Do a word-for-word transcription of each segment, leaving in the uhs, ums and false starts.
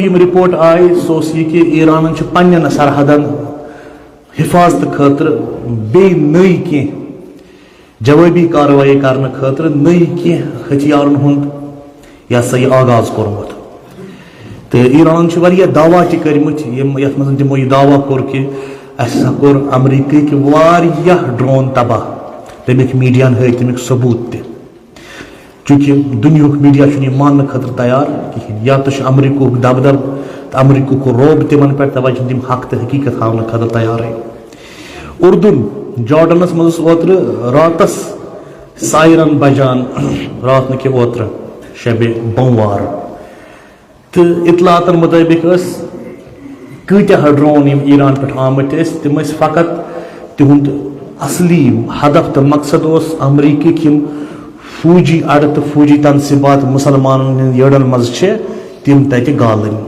یِم رپورٹ آیہِ، سُہ اوس یہِ کہِ ایرانن چھِ پننٮ۪ن سرحدن حفاظتہٕ خٲطرٕ بیٚیہِ نٔے کینٛہہ جوٲبی کاروٲیی کرنہٕ خٲطرٕ نٔے کینٛہہ ہتھیارن ہُنٛد، یہِ ہسا یہِ، آغاز کوٚرمُت۔ تہٕ ایرانن چھِ واریاہ دعویٰ تہِ کٔرمٕتۍ، یِم، یتھ منٛز تِمو یہِ دعویٰ کوٚر کہِ اسہِ ہسا کوٚر امریکہٕکۍ واریاہ ڈرون تباہ۔ تمیُک میڈیاہن ہٲوۍ تمیُک ثبوت تہِ۔ چونکہ دنیاہُک میڈیا چھُنہٕ یہِ ماننہٕ خٲطرٕ تیار کِہیٖنۍ۔ یا تہٕ چھُ امریکہُک دبدب تہٕ امریکہُک رعب تِمن پٮ۪ٹھ، توے چھِنہٕ تِم حق تہٕ حقیقت ہاونہٕ خٲطرٕ تیارٕے۔ اردن، جارڈنس منٛز اوس اوترٕ راتس سائرن بجان، راتھ نہٕ کینٛہہ، اوترٕ، شبِ بوموار۔ تہٕ اطلاعاتن مطٲبق ٲس کۭتیاہ ڈرون یِم ایران پٮ۪ٹھ آمٕتۍ ٲسۍ، تِم ٲسۍ فقط، تِہُنٛد اصلی ہدف تہٕ مقصد اوس امریکٕکۍ یِم فوجی اڈٕ تہٕ فوجی تنصیبات مسلمانن ہٕنٛدۍ یٔڑن منٛز چھِ، تِم تتہِ گالٕنۍ۔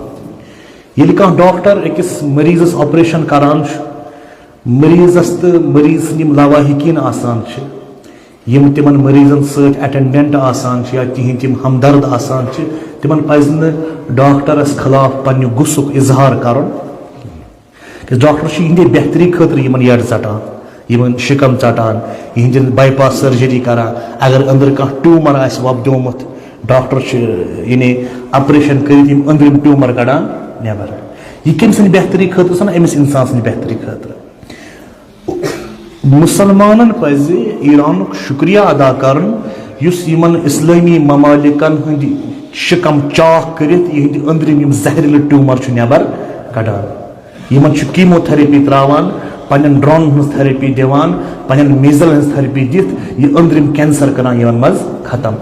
ییٚلہِ کانٛہہ ڈاکٹر أکِس مریضس آپریشن کران چھُ، مریضس تہٕ مریض سٕنٛدۍ یِم لواحقین آسان چھِ، یِم تِمن مریضن سۭتۍ اٹینڈنٹ آسان چھِ یا تِہنٛدۍ تِم ہمدرد آسان چھِ، تِمن پزِ نہٕ ڈاکٹرس خلاف پننہِ غصُک اظہار کرُن۔ کیازِ ڈاکٹر چھُ یِہنٛدے بہتری خٲطرٕ یِمن یڈ ژٹان، یِمن شکم ژٹان، یِہنٛدٮ۪ن بائی پاس سرجری کران۔ اگر أنٛدرٕ کانٛہہ ٹیومر آسہِ وۄپدیومُت، ڈاکٹر چھُ، یعنی، آپریشن کٔرِتھ یِم أنٛدرِم ٹیومر کڑان نٮ۪بر۔ یہِ کٔمۍ سٕنٛدِ بہتری خٲطرٕ چھُنہ، أمِس انسان سٕنٛدِ بہتری خٲطرٕ۔ مسلمانن پزِ ایرانُک شکریہ ادا کرُن، یُس یِمن اسلٲمی ممالکن ہٕنٛدۍ شکم چاک کٔرِتھ یِہنٛدِ أنٛدرِم یِم زہریلہٕ ٹیومر چھُ نٮ۪بر کڑان۔ یِمن چھُ کیمو تھراپی تراوان، پننٮ۪ن ڈرونن ہٕنٛز تھراپی دِوان، پننٮ۪ن میزل ہٕنٛز تھراپی دِتھ یہِ أنٛدرِم کینسر کران یِمن منٛز ختم۔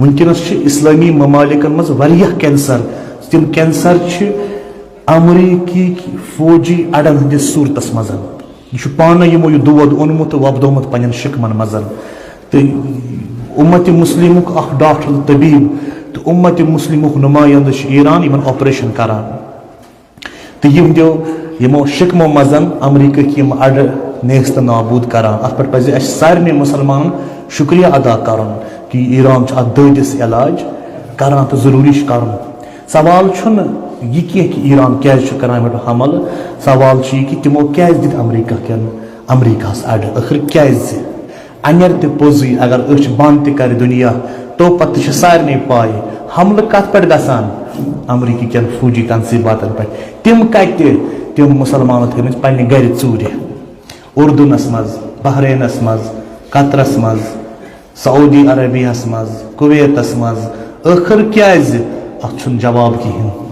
وٕنکیٚنس چھِ اسلٲمی ممالکن منٛز واریاہ کینسر۔ تِم کینسر چھِ امریکی فوجی اڈن ہٕنٛدِس صورتس منٛز۔ یہِ چھُ پانہٕ یِمو یہِ دود اوٚنمُت تہٕ وۄپدومُت پننٮ۪ن شکمن منٛز۔ تہٕ امت مسلمُک اکھ ڈاکٹر تہٕ طبیب تہٕ امت مسلمُک نمایندٕ چھُ ایران یِمن آپریشن کران۔ تہٕ یِہنٛدیو یِمو شکمو منٛز امریکٕکۍ یِم اڈٕ نیست نابود کران۔ اتھ پٮ۪ٹھ پزِ اسہِ سارنٕے مسلمانن شکریہ ادا کرُن کہِ ایران چھُ اتھ دٲدِس علاج کران تہٕ ضروٗری چھُ کرُن۔ سوال چھُنہٕ یہِ کینٛہہ کہِ ایران کیازِ چھُ کران یِمن پٮ۪ٹھ حملہٕ، سوال چھُ یہِ کہِ تِمو کیازِ دِتۍ امریکہ کٮ۪ن، امریکہس اڈٕ؟ ٲخر کیازِ؟ انیر تہِ پوٚزُے، اگر أچھ بنٛد تہِ کرِ دُنیا، تو پتہٕ تہِ چھِ سارنٕے پاے، حملہٕ کتھ پٮ۪ٹھ گژھان؟ امریکی کٮ۪ن فوجی تنصیباتن پٮ۪ٹھ۔ تِم کتہِ؟ تِم مسلمانو تھٲومٕتۍ پننہِ گرِ ژوٗرِ۔ اردنس منٛز، بحرینس منٛز، قطرس منٛز، سعودی عربیہس منٛز، کویتس منٛز۔ ٲخر کیازِ؟ اتھ چھُنہٕ جواب کِہیٖنۍ۔